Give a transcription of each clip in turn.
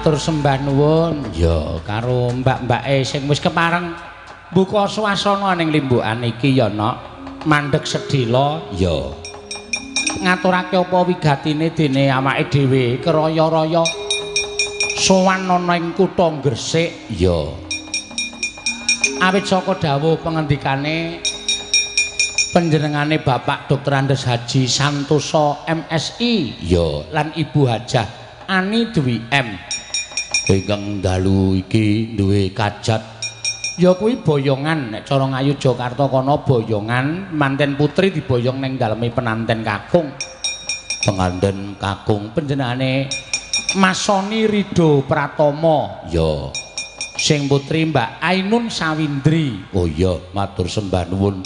Matur sembah nuwun ya karo mbak-mbake sing wis kepareng buka swasana ning limbukan iki ya nok mandheg sedhela ya ngaturake apa wigatine dene awake dhewe keraya-raya sowan ana ing kutha Gresik ya awit saka dawuh pengendikane panjenengane Bapak Dr. Andes Haji Santoso MSI ya lan Ibu Hajah Ani Dwi M ingkang dalu iki duwe kajat ya kuwi boyongan nek cara Ngayogyakarta kono boyongan manten putri diboyong ning daleme penanten kakung penganten kakung panjenengane Mas Soni Ridho Pratomo ya sing putri Mbak Ainun Sawindri. Oh iya matur sembah nuwun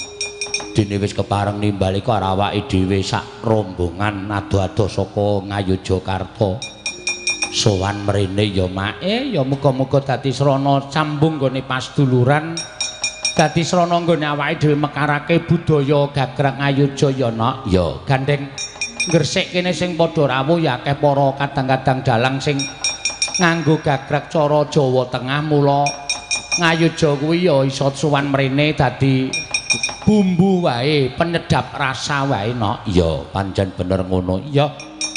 dene wis kepareng nimbali karo awake dhewe sak rombongan ado-ado saka Ngayogyakarta sowan mrene ya mae ya muga-muga dadi srana sambung nggone pasduluran dadi srana nggone awake dhewe mekarake budaya gagrag Ngayogya ya nok ya gandeng Gresik kene sing padha rawuh ya akeh para kadang-kadang dalang sing nganggo gagrag cara Jawa Tengah mula Ngayogya kuwi ya iso sowan mrene dadi bumbu wae penyedap rasa wae nok ya pancen bener ngono ya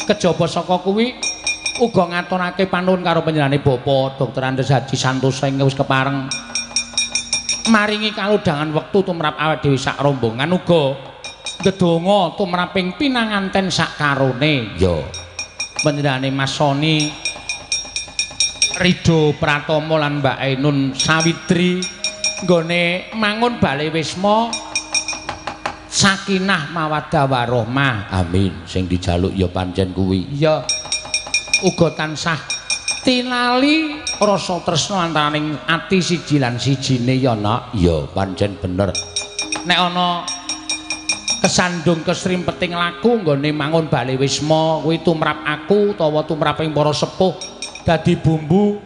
kejaba saka kuwi uga ngaturake panuwun karo panjenengane Bapak Dr. Andes Haji Santoso ing wis kepareng maringi kalodhangan wektu tumrap awake dhewe sak rombongan uga ndedonga tumraping pinanganten sak karone ya panjenengane Mas Soni Ridho Pratomo lan Mbak Ainun Sawitri nggone mangun bale wisma sakinah mawaddah warahmah amin sing dijaluk ya pancen kuwi ya uga tansah tinali rasa tresna antaraning ati siji lan sijine ya nak ya pancen bener nek ana kesandung kesrimpeting laku nggone mangun bale wisma kuwi tumrap aku utawa tumraping para sepuh dadi bumbu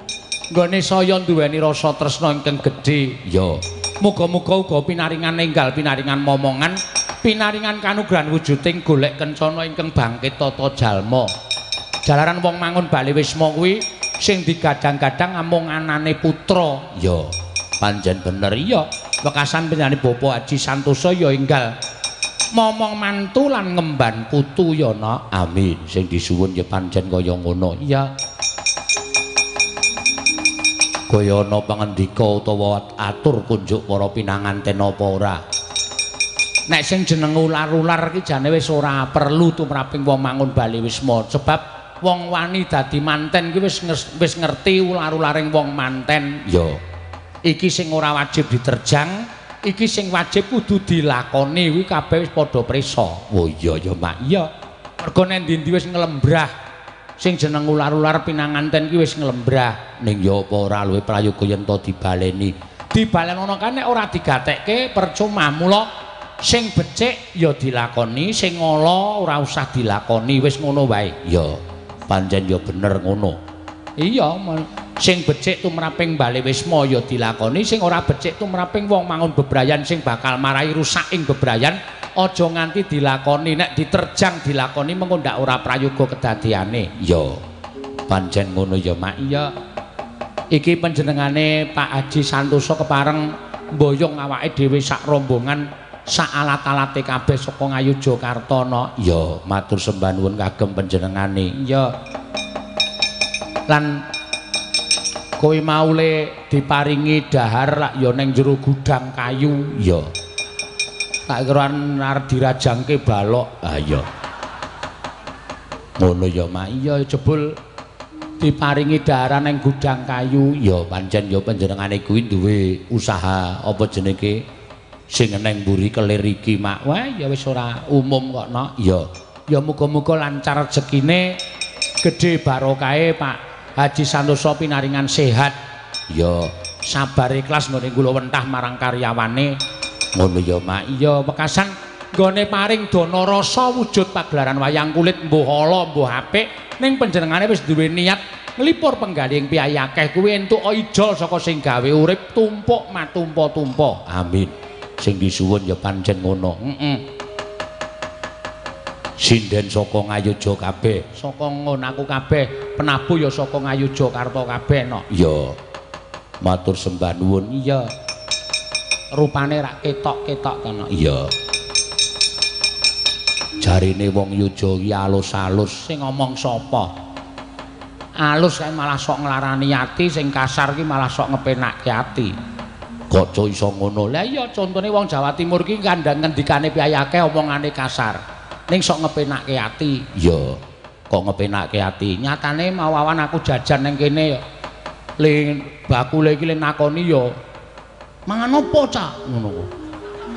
nggone saya duweni rasa tresna ingkang gedhe ya muga-muga uga pinaringan enggal pinaringan momongan pinaringan kanugrahan wujuding golek kencana ingkang bangkit tata jalma. Jalaran wong mangun bale wisma kuwi sing digadang-gadang amung anane putra ya pancen bener iya wekasan panjenengane Bapak Haji Santoso ya enggal momong mantu lan ngemban putu ya nak amin sing disuwun ya pancen kaya ngono iya kaya ana pangendika utawa atur kunjuk para pinanganten apa ora nek sing jeneng ular-ular iki jane wis ora perlu tumraping wong mangun bale wisma sebab wong wani dadi manten ki wis ngerti ular-ularing wong manten ya iki sing ora wajib diterjang iki sing wajib kudu dilakoni kuwi kabeh wis padha prisa. Oh iya ya Mak iya mergo nek ndi-ndi wis nglembrah sing jeneng ular-ular pinanganten ki wis nglembrah ning ya apa ora luwe prayoga yen to dibaleni dibalenono kan nek ora digatekke percuma mula sing becik ya dilakoni sing ala ora usah dilakoni wis ngono wae ya pancen ya bener ngono iya sing becik tumraping bale wisma ya dilakoni sing ora becik tumraping wong mangun bebrayan sing bakal marai rusak ing bebrayan aja nganti dilakoni nek diterjang dilakoni mengko ndak ora prayoga kedadiane ya pancen ngono ya Mak iya iki panjenengane Pak Haji Santoso kepareng mboyong awake dhewe sak rombongan sak alat-alate kabeh saka Ngayogyakarta no ya matur sembah nuwun kagem panjenengane ya lan kowe mau le diparingi dahar lak ya ning jero gudang kayu ya tak kira arep dirajangke balok ha iya ngono ya Mak iya jebul diparingi daharan ning gudang kayu ya pancen ya panjenengane kuwi duwe usaha apa jenenge sing neng mburi kelir iki Mak wah ya wis ora umum kok nok ya ya muga-muga lancar rezekine gedhe barokahe Pak Haji Santoso pinaringan sehat ya sabar ikhlas nggone kula wentah marang karyawane ngono ya Mak iya wekasan nggone paring dana rasa wujud pagelaran wayang kulit mbuh ala mbuh apik ning panjenengane wis duwe niat nglipur penggalih piyayi akeh kuwi entuk ijol saka sing gawe urip tumpuk matumpa-tumpa amin sing disuwun ya pancen ngono heeh sinden saka Ngayogya kabeh saka ngon aku kabeh Penabuh ya saka Ngayogyakarta kabeh no. Iya. Matur sembah nuwun. Iya. Rupane rak ketok-ketok to no. Iya. Jarine wong Yojo iki alus-alus, sing ngomong sapa? Alus kae malah sok nglarani ati, sing kasar ki malah sok ngepenakke ati. Kok iso ngono? Lah iya, contone wong Jawa Timur ki kandhang ngendikane piye akeh omongane kasar. Ning sok ngepenakke ati. Iya. Kok ngepenakke ati? Nyatane mau awan aku jajan ning kene ya. Le bakule iki le nakoni ya. Mangan opo, Cak? Ngono ku.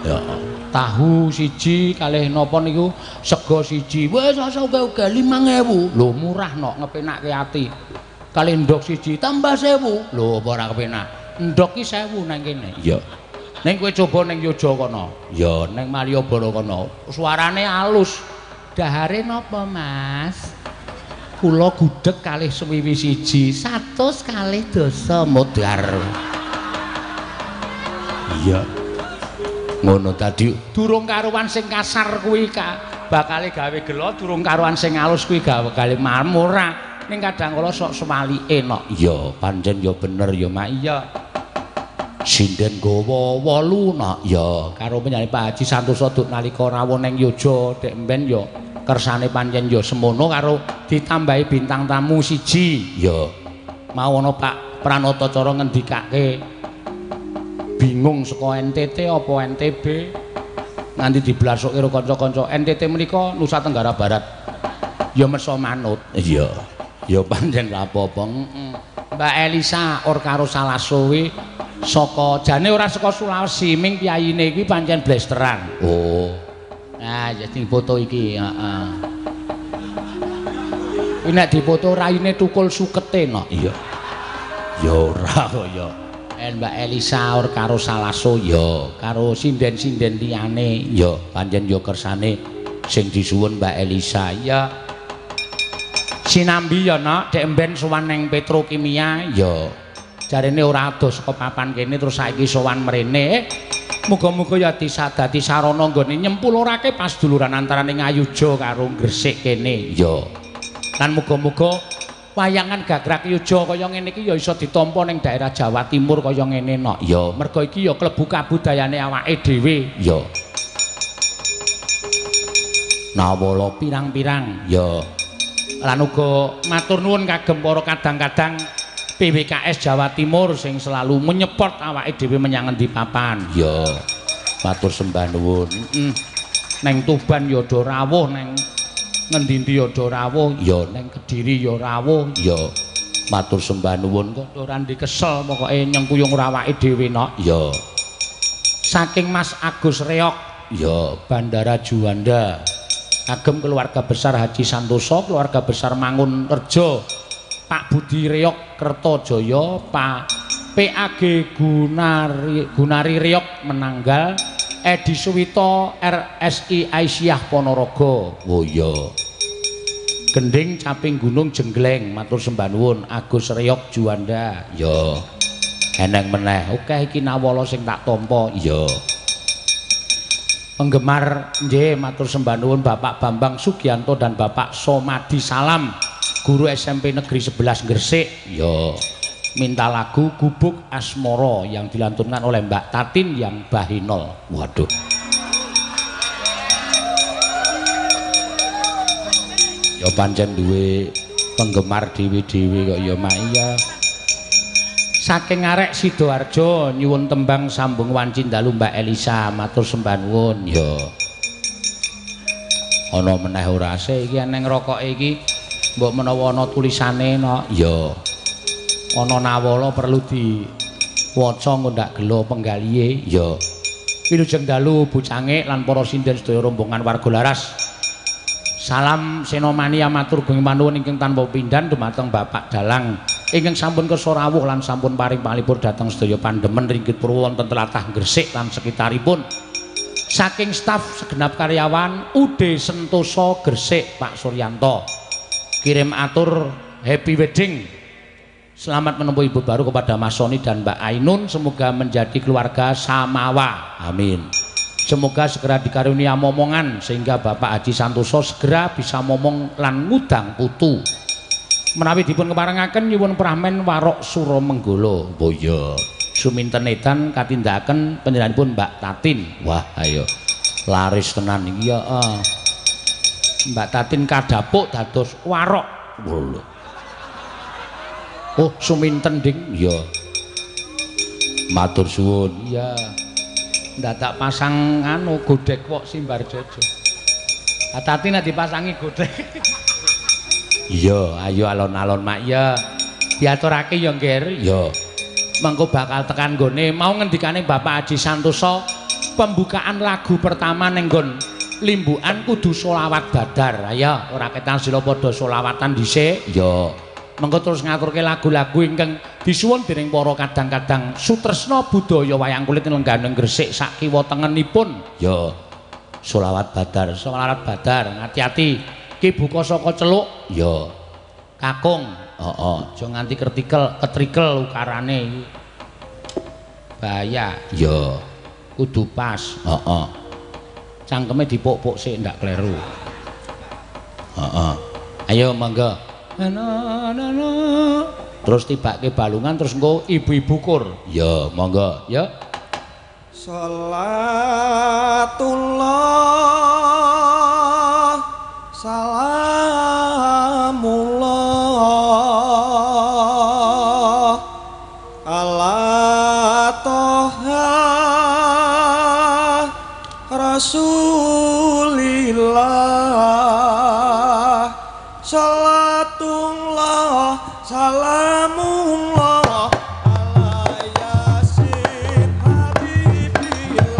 Ya. Tahu siji kalih napa niku sego siji. Wis asa uga-uga 5000. Lho murah nok ngepenakke ati. Kalih ndok siji tambah 1000. Lho apa ora kepenak? Ndok ki 1000 nang kene. Iya. Ning kowe coba ning Yogya kono. Ya ning Malioboro kono. Suarane alus. Dahare napa, Mas? Kula gudeg kalih swiwi siji 120 modar. Iya. Ngono tadi durung karuan sing kasar kuwi bakale gawe gelo, durung karuan sing alus kuwi bakale murah. Ning kadang kala sok sewalike nok. Iya, pancen ya bener ya, Mak. Iya. Sinden gawa 8 nok. Ya, karo penyanyi Pak Haji Santoso duk nalika rawuh ning Yogya dek mben ya kersane pancen ya semono karo ditambahi bintang tamu siji. Ya. Mau ana Pak Pranoto cara ngendikake bingung saka NTT apa NTB nganti diblasokke karo kanca-kanca NTT menika Nusa Tenggara Barat ya meso manut. Iya ya pancen ra apa-apa. Mbak Elisa or karo Salaso kuwi saka jane ora saka Sulawesi ming piyayine iki pancen blesteran. Oh nah ya sing foto iki heeh kuwi nek dipoto raine tukul sukete no. Iya ya ora kok ya. Mbak Elisa or karo Salaso ya karo sinden-sinden liyane ya pancen ya kersane sing disuwun Mbak Elisa. Ya sinambi ya nak dek mben sowan ning Petrokimia ya jarene ora adoh saka papan kene terus saiki sowan mrene. Muga-muga ya dadi sarana nggone nyempulurake pasduluran antarane Ngayogya karo Gresik kene ya. Lan muga-muga wayangan gagrak Yogya kaya ngene iki ya iso ditampa ning daerah Jawa Timur kaya ngene nok. Ya, mergo iki ya klebu kabudayane awake dhewe. Ya. Nawala pirang-pirang. Ya. Lan uga matur nuwun kagem para kadang-kadang PWKS Jawa Timur sing selalu menyeport awake dhewe menyang endi papan. Ya. Matur sembah nuwun. Neng Tuban ya do rawuh, neng ngendi-endi ya do rawuh, ya neng Kediri ya rawuh, ya matur sembah nuwun kok ora ndikesel pokoke nyengkuyung awake dhewe nok. Ya. Saking Mas Agus Reok, ya Bandara Juanda. Kagem keluarga besar Haji Santoso, keluarga besar Mangun Rejo, Pak Budi Reok Kertojaya, Pak PAG Gunari Reok Menanggal, Edi Suwito RSI Aisyah Ponorogo. Oh iya. Gending Caping Gunung Jenggleng matur sembah nuwun Agus Reok Juanda. Ya. Eneng meneh. Oke iki nawala sing tak tampa. Iya. Penggemar nggih matur sembah nuwun Bapak Bambang Sugianto dan Bapak Somadi Salam, guru SMP Negeri 11 Gresik. Ya. Minta lagu Gubuk Asmoro yang dilantunkan oleh Mbak Tatin yang Bahinol. Waduh. Ya pancen duwe penggemar dhewe-dhewe kok ya Mak. Iya. Saking arek Sidoarjo nyuwun tembang sambung wanci dalu Mbak Elisa matur sembah nuwun. Ya. Ana meneh ora sih iki eneng rokoke iki mbok menawa ana tulisane no. Ya. Ana nawala perlu diwaca ngundhak gelo penggalihe. Ya. Wilujeng dalu Bu Cangik lan para sinden sedaya rombongan warga laras. Salam Senomania matur gunging panuwun ingkang tanpa pindhan dumateng Bapak Dalang ingkang sampun kersa rawuh lan sampun paring panglipur dhateng sedaya pandemen ringgit purwa wonten tlatah Gresik lan sekitaripun. Saking staf segenap karyawan UD Sentosa Gresik Pak Suryanto. Kirim atur happy wedding. Selamat menempuh ibu baru kepada Mas Sony dan Mbak Ainun. Semoga menjadi keluarga samawa. Amin. Semoga segera dikarunia momongan sehingga Bapak Haji Santoso segera bisa momong lan ngudang putu. Menawi dipun keparengaken nyuwun pramen Warok Suramenggala. Oh iya. Suminten edan katindakaken panjenenganipun Mbak Tatin. Wah, ayo. Laris tenan iki ya. Mbak Tatin kadhapuk dados warok. Lho. Oh, suminten ding. Iya. Matur suwun. Iya. Ndadak pasang anu godhek wok Simbarjojo. Tati nek dipasangi godhek. Iya, ayo alon-alon mak ya. Diaturake ya, Ngger. Iya. Mengko bakal tekan nggone mau ngendikane Bapak Aji Santoso, pembukaan lagu pertama ning nggon limbukan kudu sholawat badar. Ayo ora ketan sila padha sholawatan dhisik. Iya. Mengko terus ngaturke lagu-lagu ingkang disuwun dening para kadang-kadang sutresna budaya wayang kulit lengganing Gresik sak kiwa tengenipun. Ya. Sholawat badar, sholawat badar, ati-ati. Ki buka saka celuk. Ya. Kakung. Heeh, aja nganti kertikel, ketrikel ukarane iki. Bahaya. Ya. Kudu pas. Heeh. Cangkeme dipuk-puk sik ndak kleru. Heeh. Ayo monggo. Na na na. Terus tibake balungan terus engko ibu-ibu kur. Ya, monggo. Ya. Salatullah salamullah ala toha Rasulillah. Salatullah salamullah ala Yasin Habibillah.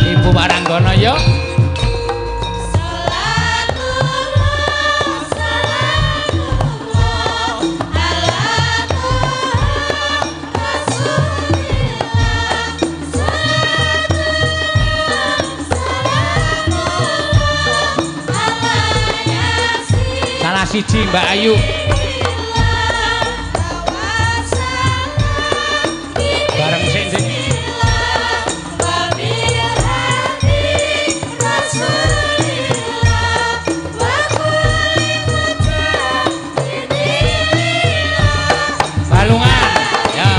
Ibu Waranggono yo. Siji Mbak Ayu. Bareng sik sik. Balungan. Ya.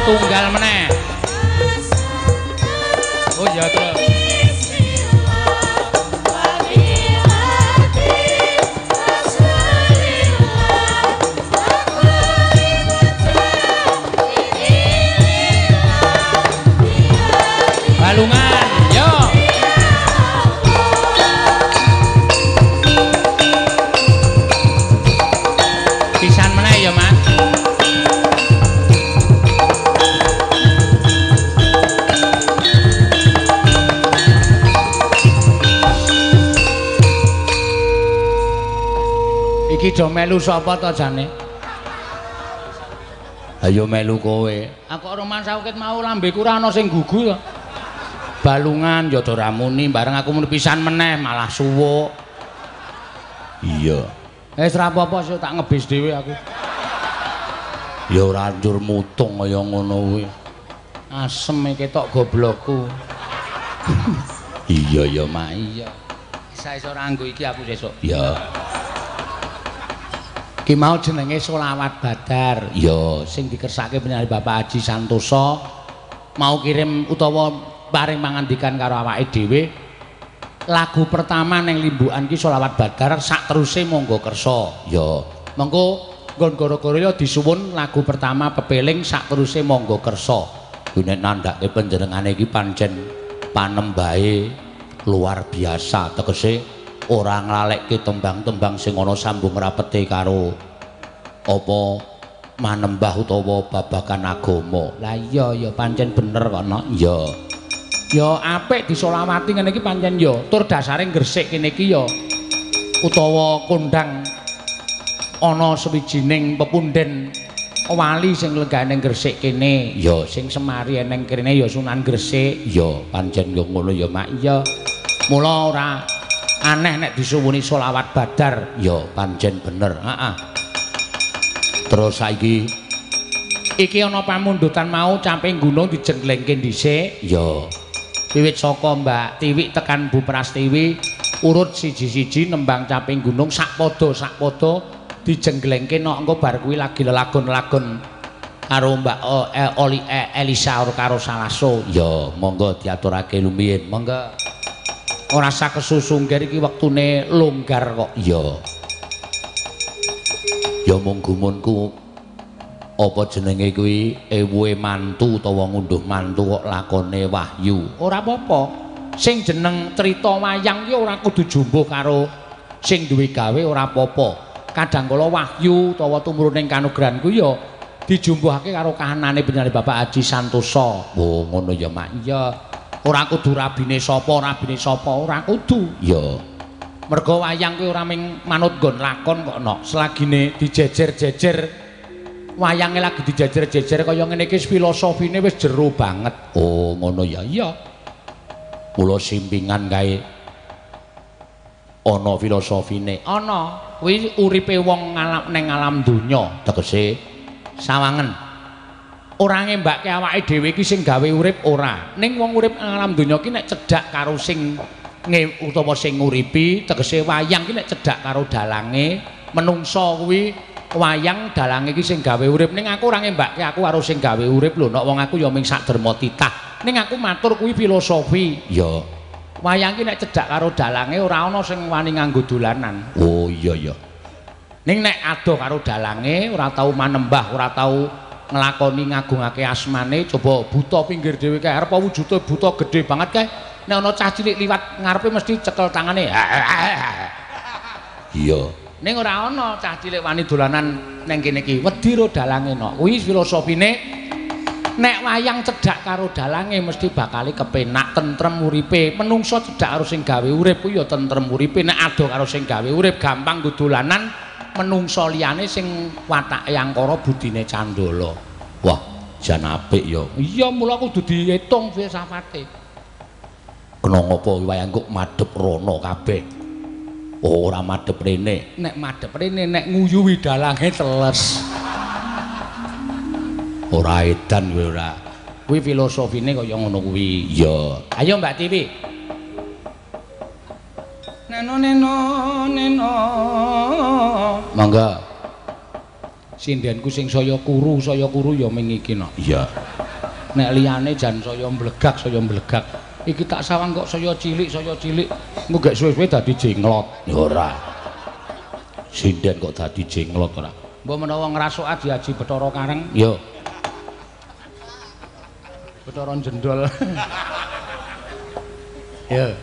Tunggal meneh. Oh ya terus. Balungan, yo. Pisan meneh ya, Mas. Iki do melu sapa to jane? Ayo melu kowe. Aku ora mansau ket mau lambeku ora ana sing gugu to. Balungan ya ora muni, bareng aku muni pisan meneh malah suwuk. Iya. Wis ora apa-apa sik tak ngebis dhewe aku. Ya ora njur mutung kaya ngono kuwi. Asem ketok goblokku. Iya ya Mak, iya. Isa ora nganggo iki aku sesuk. Iya. Ki mau jenenge Sholawat Badar. Ya, sing dikersake panjenengan Bapak Haji Santoso mau kirim utawa paring pangandikan karo awake dhewe. Lagu pertama ning limbukan ki Sholawat Badar sak teruse monggo kersa. Ya, mengko nggon gara-gara ya disuwun lagu pertama pepeling sak teruse monggo kersa. Kuwi nek nandhake panjenengane iki pancen panembahe luar biasa, tegese ora nglalekke tembang-tembang sing ana sambung rapete karo apa manembah utawa babagan agama. Lah iya ya pancen bener kok nok. Iya. Ya apik disolawati ngene iki pancen ya tur dasare Gresik kene iki ya utawa kondang ana sawijining pepunden wali sing lenggah ning Gresik kene. Ya sing semari eneng kene ya Sunan Gresik. Ya pancen ya ngono ya Mak. Iya. Mula ora aneh nek disuwuni Sholawat Badar. Ya pancen bener. Heeh. Terus saiki iki ana pamundutan mau Caping Gunung dijenglengke dhisik. Ya. Wiwit saka Mbak Tiwik tekan Bu Prastiwi urut siji-siji nembang Caping Gunung sak padha dijenglengke nok engko bar kuwi lagi lelagon-lagon karo Mbak Oli Elisa karo Salaso. Ya monggo diaturake lumiyin. Monggo. Ora usah kesusu ngger iki wektune longgar kok. Ya. Ya mung gumunku apa jenenge kuwi ewuhe mantu utawa ngunduh mantu kok lakone wahyu. Ora apa-apa. Sing jeneng crita wayang ki ora kudu jumbuh karo sing duwe gawe ora apa-apa. Kadang kala wahyu utawa tumruning kanugrahan ku ya dijumbuhake karo kahanane panjenengan Bapak Haji Santoso. Oh ngono ya Mak. Iya. Ora kudu rabine sapa, rabine sapa, ora kudu. Ya. Mergo wayang kuwi ora ming manut nggon lakon kok nok. Selagine dijejer-jejer wayange lagi dijejer-jejer kaya ngene iki filosofine wis jero banget. Oh, ngono ya. Iya. Mula simpingan kae ana filosofine. Ana. Kuwi uripe wong ning alam donya, tegese sawangen. Ora ngembake awake dhewe iki sing gawe urip ora. Ning wong urip nang alam donya iki nek cedhak karo sing utawa sing nguripi, tegese wayang iki nek cedhak karo dalange, menungsa kuwi wayang dalange iki sing gawe urip. Ning aku ora ngembake aku karo sing gawe urip lho, nek wong aku ya ming sak derma titah. Ning aku matur kuwi filosofi. Ya. Wayang iki nek cedhak karo dalange ora ana sing wani nganggo dolanan. Oh iya ya. Ning nek adoh karo dalange ora tau manembah, ora tau nglakoni ngagungake asmane, coba buta pinggir dhewe kae arep wujude buta gedhe banget kae nek ana cah cilik liwat ngarepe mesti cekel tangane. Iya. Ning ora ana cah cilik wani dolanan neng kene iki wedi ro dalange nok. Kuwi filosofine nek wayang cedhak karo dalange mesti bakale kepenak tentrem uripe. Menungso cedhak karo sing gawe urip kuwi ya tentrem uripe. Nek adoh karo sing gawe urip gampang nggo dolanan menungso liyane sing watake angkara budine candala. Wah, jan apik ya. Iya, mula kudu diitung filsafate. Kena ngopo wayang kok madhep rono kabeh. Ora madhep rene. Nek madhep rene nek nguyuhi dalange teles. Ora edan kowe ora. Kuwi filosofine kaya ngono kuwi. Iya. Ayo Mbak Tiwi. Neno neno neno. Monggo. Sindenku sing saya kuru ya ming iki nok. Iya. Nek liyane jan saya mblegak, saya mblegak. Iki tak sawang kok saya cilik, saya cilik. Engko gek suwe-suwe dadi jenglot. Ya ora. Sinden kok dadi jenglot ora. Mbok menawa ngrasuk Aji Bathara Kareng. Ya. Bathara jendol. Ya.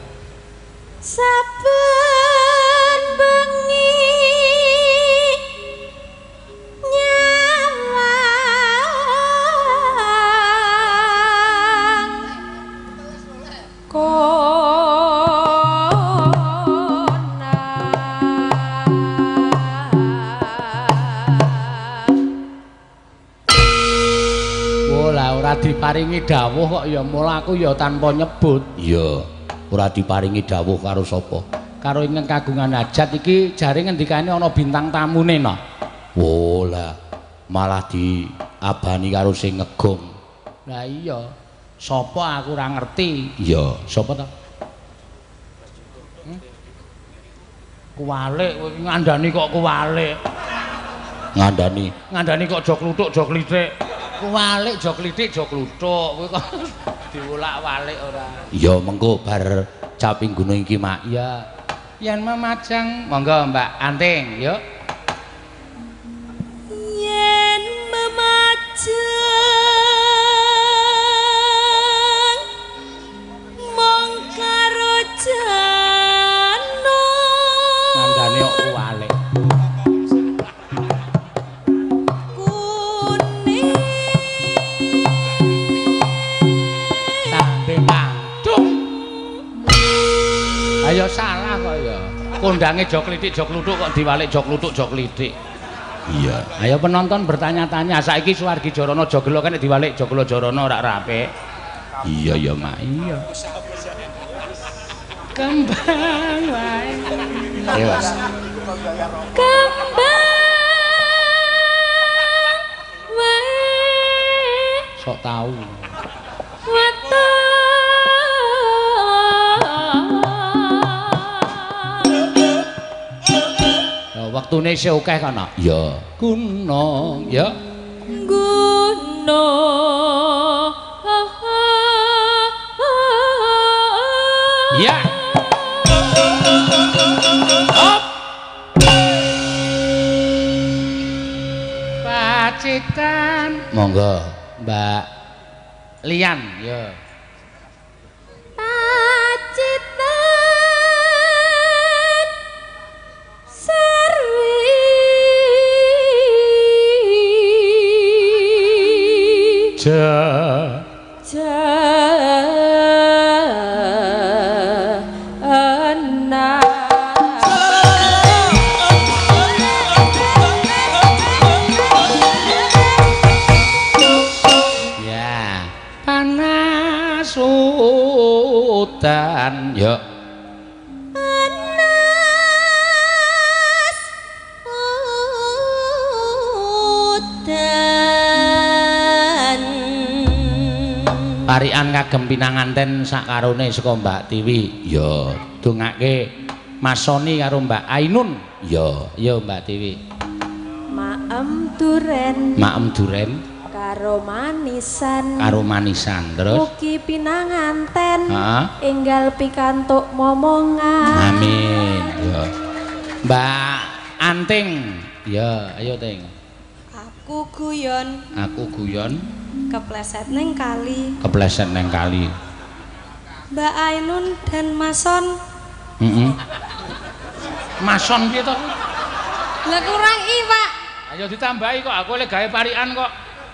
Saben bengi nyawang konang Diparingi dawuh kok ya mula aku ya tanpa nyebut. Iya, ora diparingi dawuh karo sapa? Karo ingkang kagungan hajat iki jare ngendikane ana bintang tamune no. Oh lah, malah diabani karo sing ngegong. Lah iya, sapa aku ora ngerti. Iya, sapa ta? Kuwalik kowe iki ngandani kok kuwalik. Ngandani, ngandani kok aja kluthuk aja klithik. Kuwalik aja klithik aja kluthuk. Kowe kok diwolak-walik ora. Iya, mengko bar caping gunung iki, Mak. Iya. Yen memajang, monggo Mbak Anting, yuk. Yen memajang mong karo jano. Ngandane kok kuwalik. Kuning tandhe mandung. Ayo salah kok ya. Kondange aja klithik aja kluthuk kok diwalik aja kluthuk aja klithik. Iya. Ayo penonton bertanya-tanya, saiki Suwargi Jarana aja gelo kan diwalik aja gelo Jarana ora apik. Iya ya, Mak. Iya. Kembang wae. Ayo. Kembang wae. Sok tahu. Wektune isih akeh kono. Ya. Gunung, ya. Gunung. Ya. Op. Pacitan. Monggo, Mbak Lian, ya. Ja. Jana. Ya, panas udan, ya. Panas udan. Parikan kagem pinanganten sakarone saka Mbak Tiwi. Ya, dongake Mas Soni karo Mbak Ainun. Ya, ya Mbak Tiwi. Maem duren. Maem duren karo manisan. Karo manisan terus. Mugi pinanganten. Heeh. Enggal pikantuk momongan. Amin. Ya. Mbak Anting. Ya, ayo Ting. Aku guyon. Aku guyon. Kepleset neng kali. Kepleset neng kali. Mbak Ainun dan Mason. Mason piye to? Lah kurang i, Pak. Ayo ditambahi kok, aku lek gawe parikan kok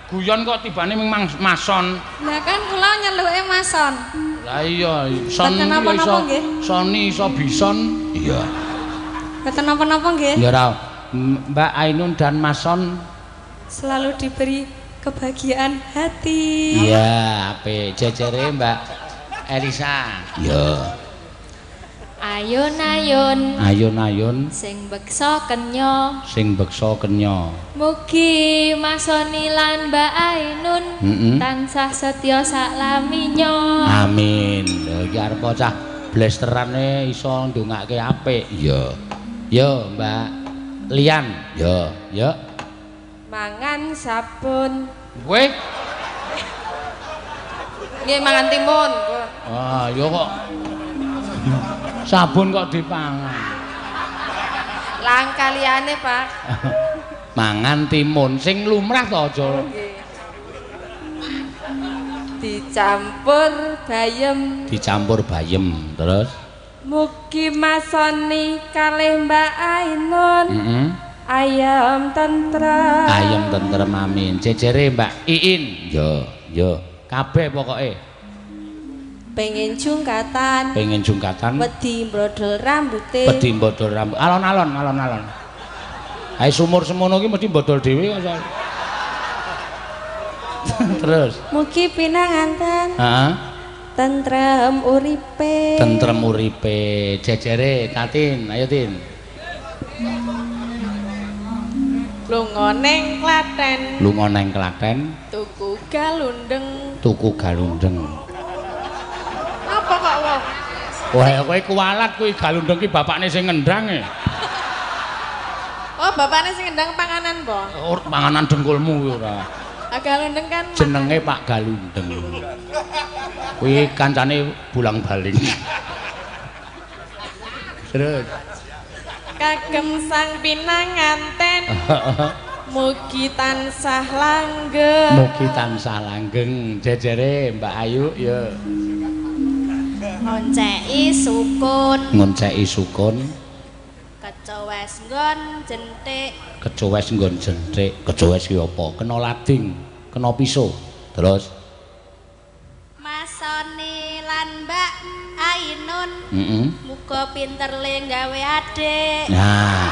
guyon kok tibane ming Mason. Lah kan kula nyeluke Mason. Lah iya, son iso. Sony iso bison. Iya. Mboten napa-napa nggih. Ya ora. Mbak Ainun dan Mason selalu diberi kebahagiaan hati. Iya, apik. Jejere Mbak Elisa. Iya. Ayun-ayun. Ayun-ayun. Sing beksa kenya. Sing beksa kenya. Mugi Mas Soni lan Mbak Ainun tansah setya saklaminya. Amin. Lha iki arep cah blesterane iso ndongake apik. Iya. Yo Mbak Lian. Yo, yo. Mangan sabun. Kowe? Nggih mangan timun. Ah, yo kok. Sabun kok dipangan. Langka liyane, Pak. Mangan timun sing lumrah to aja. Dicampur bayem. Dicampur bayem, terus mugi Mas Soni kalih Mbak Ainun. Ayam tentrem. Ayam tentrem amin. Jejere Mbak Iin. Yo, yo. Kabeh pokoke. Pengen jungkatan. Pengen jungkatan. Wedi mbrodol rambute. Wedi mbrodol rambut. Alon-alon, alon-alon. Ae sumur semono ki mesti mbodol dhewe kok. Terus. Mugi pinanganten. Heeh. Tentrem uripe. Tentrem uripe. Jejere Tatin, ayo Tin. Lunga ning Klaten. Lunga ning Klaten. Tuku galundeng. Tuku galundeng. Apa kok wong? Wah, kowe kuwalat kuwi galundeng ki bapakne sing ngendang e. Oh, bapakne sing ngendang panganan po? Oh, panganan dengkulmu kuwi ora. Ah, galundeng kan jenenge Pak Galundeng. Kuwi kancane bulang-baling. Terus kagem sang pinanganten. Mugi tansah langgeng. Mugi tansah langgeng. Jejere Mbak Ayu ya. Ngonceki sukun. Ngonceki sukun. Kecowes nggon jenthik. Kecowes nggon jenthik. Kecowes ki apa? Kena lading, kena piso. Terus Mas Sony lan Mbak Ainun. Heeh. Muga pinter le gawe adik. Nah.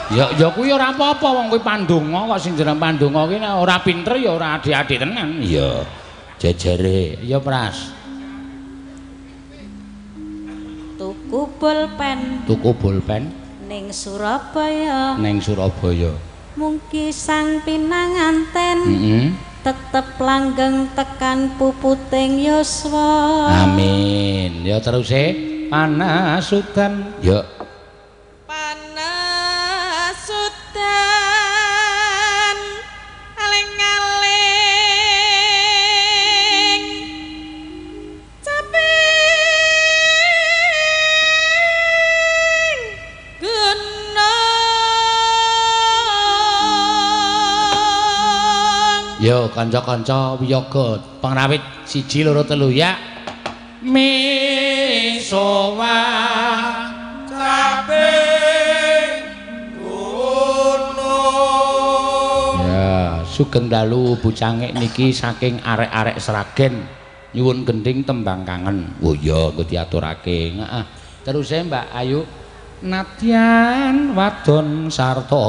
Ya ya kuwi ora apa-apa wong kuwi pandonga kok sing jeneng pandonga kuwi nek ora pinter ya ora adik-adik tenan. Iya. Jejere ya Pras. Tuku pulpen. Tuku pulpen ning Surabaya. Ning Surabaya. Mungki sang pinanganten. Heeh. Tetep langgeng tekan puputing yuswa. Amin. Ya teruse panasudan. Ya. Panasudan aling-aling caping gunung. Yo kanca-kanca wiyaga pangrawit 1 2 3 ya. Misowa caping gunung. Ya, sugeng dalu Bu Cangik niki saking arek-arek Sragen nyuwun gending tembang kangen. Oh iya, engko diaturake. Heeh. Teruse Mbak Ayu nadyan wadon sarta.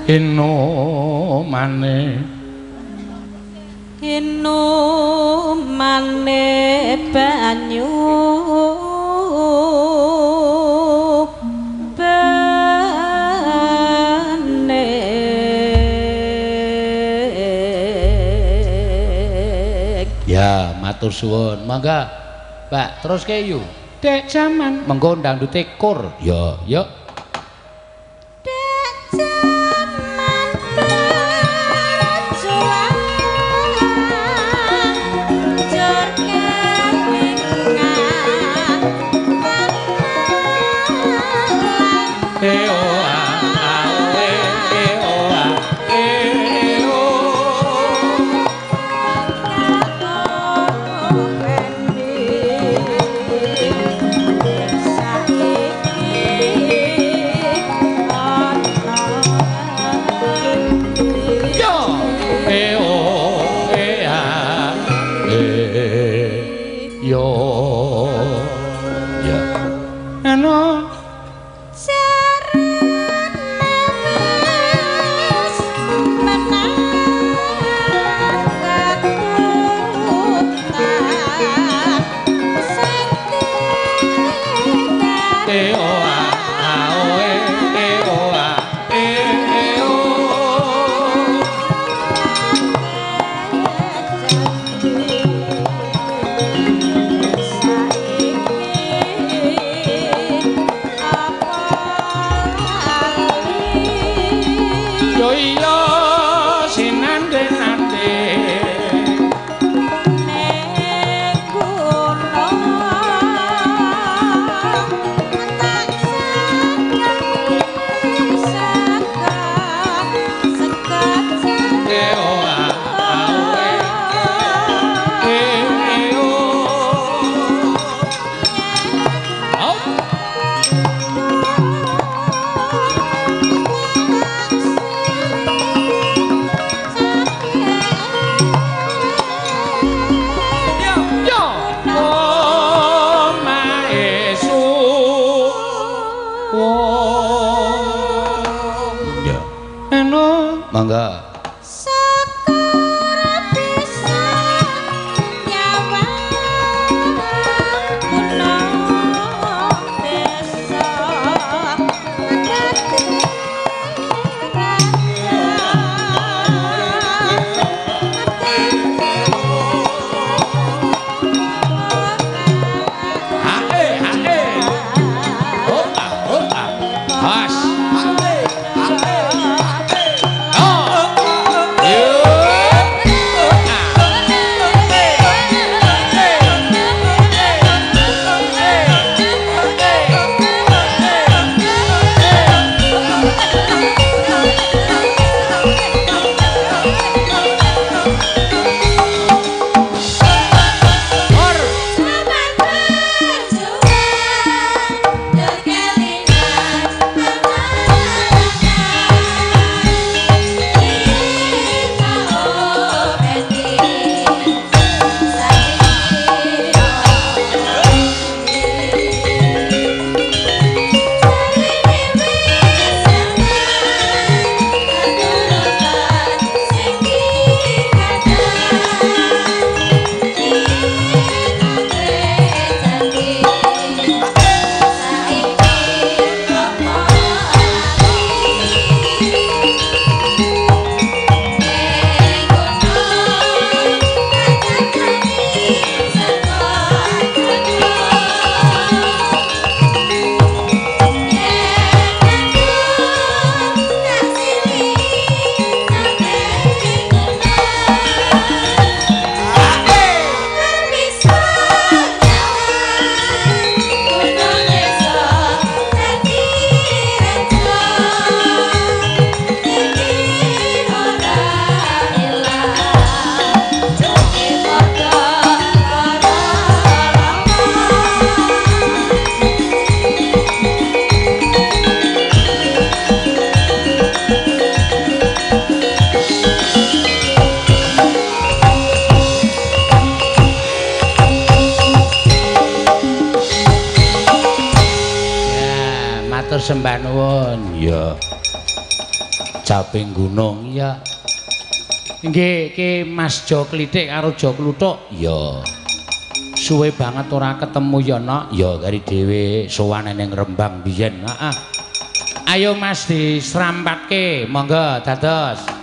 Inumane inumane banyu bening. Ya matur suwun. Mangga Mbak terus ke yu. Dek jaman mengko dangdute kur. Ya yuk. Monggo. Syukur bisa nyawang gunung desa dadi raja. Hae hae. Opa opa. Has. Sembah nuwun. Ya. Caping gunung ya. Nggih, iki Mas Jo Klithik karo Jo Kluthuk. Ya. Suwe banget ora ketemu ya, Nok. Ya kari dhewe sowan ning Rembang biyen. Heeh. Ayo Mas disrampatke, monggo dados.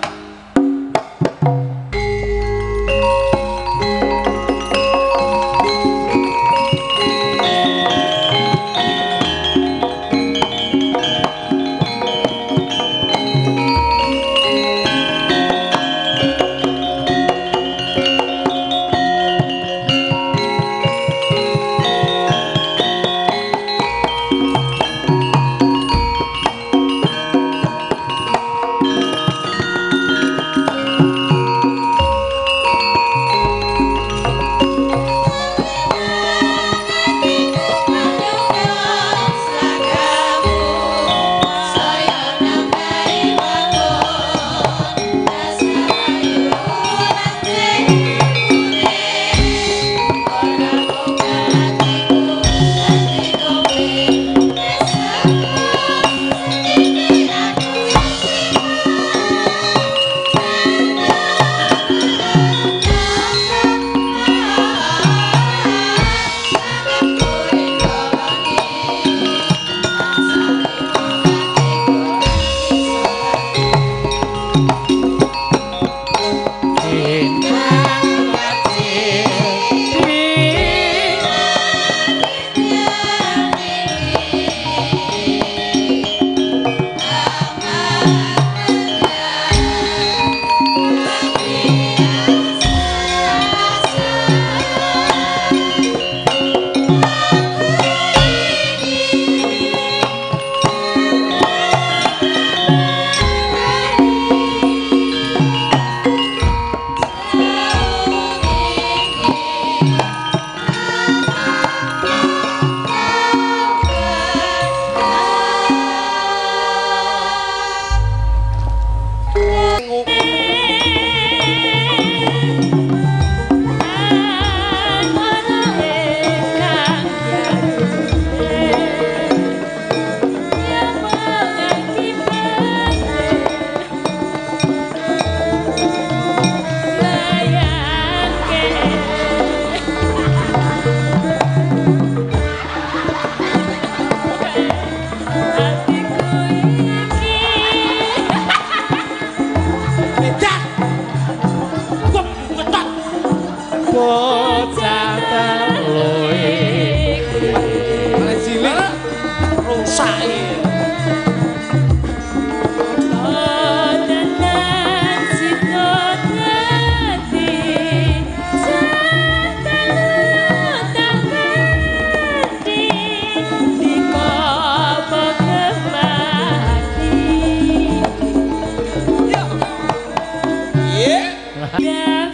Bocah telu iki. Malah cilik rusak iki. Kelingan.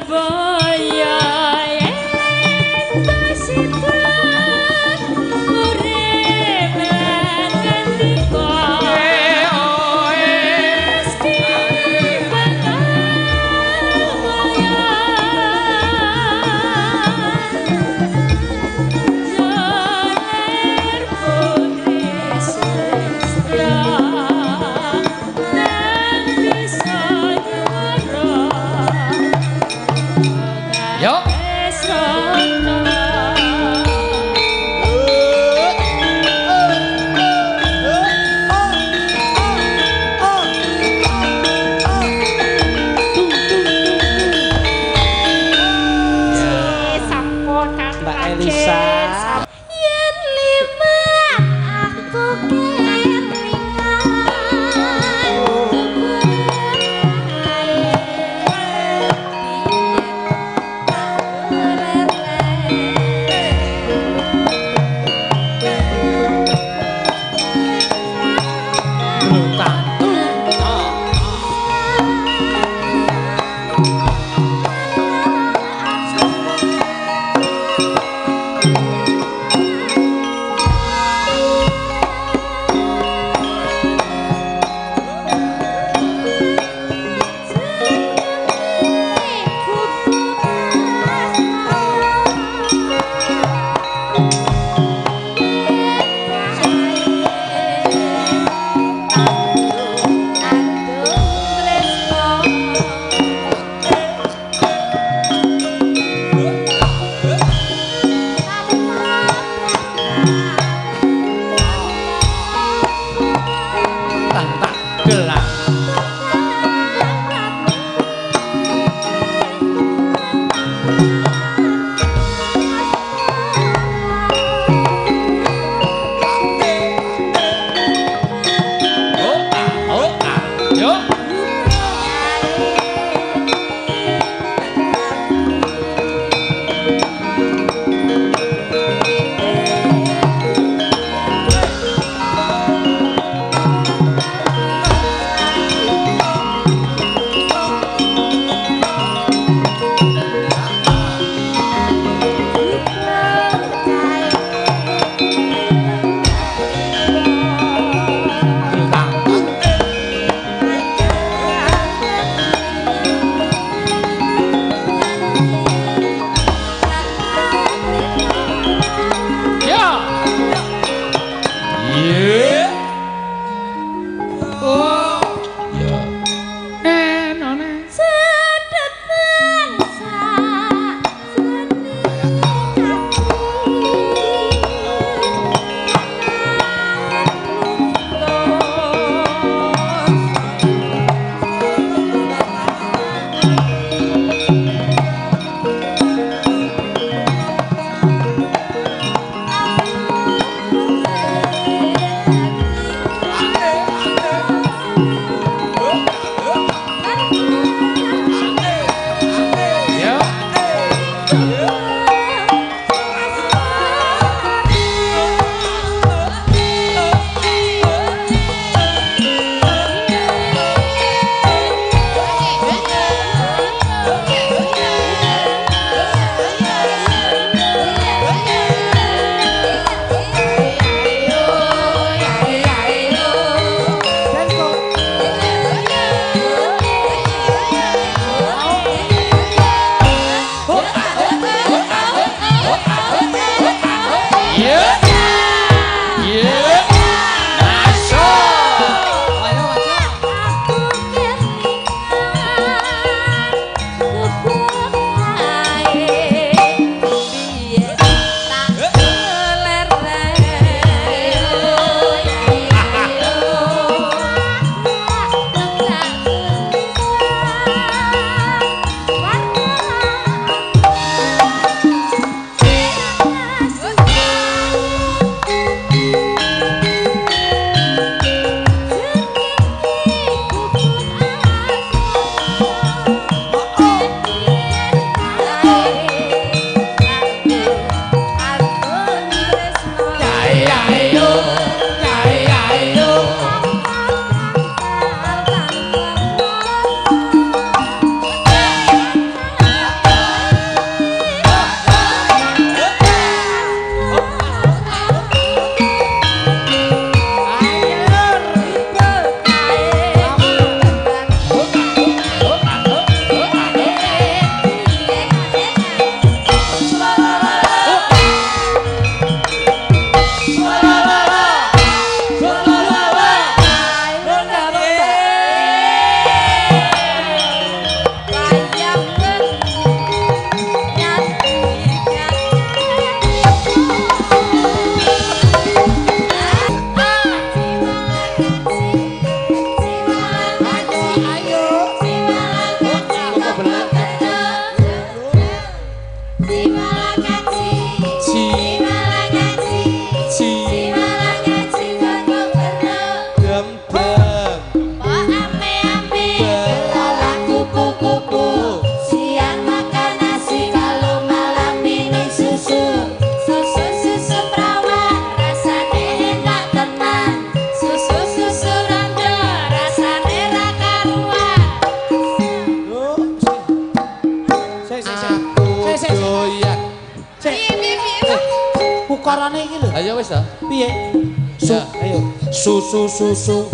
Suarane iki lho. Ayo wis ta. Piye? Su, ayo. Susu susu.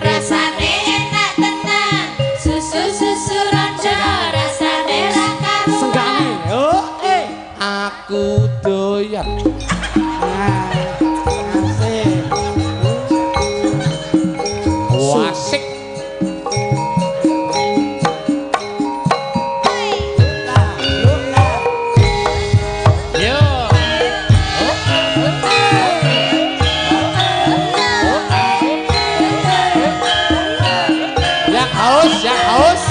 Rasane enak tenan. Susu susu rondo rasane ra karuan. Senggane. Oh, eh. Aku doyan. Asik. Wasik. Yo. Yang haus, yang haus.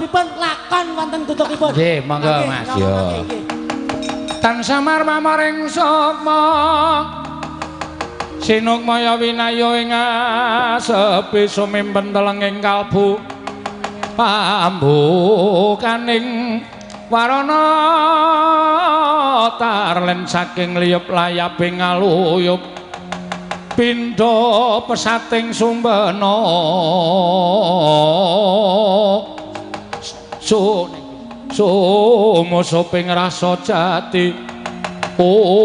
Pripun lakon wonten tutukipun. Nggih, monggo Mas. Yo. Tan samar mamaring sukma sinukmaya winayo ing asepi sumimpen telenging kalbu pambukaning warana tarlen saking liyup layabing aluyup pindha pesating sumbena sumusuping rasa jati ong.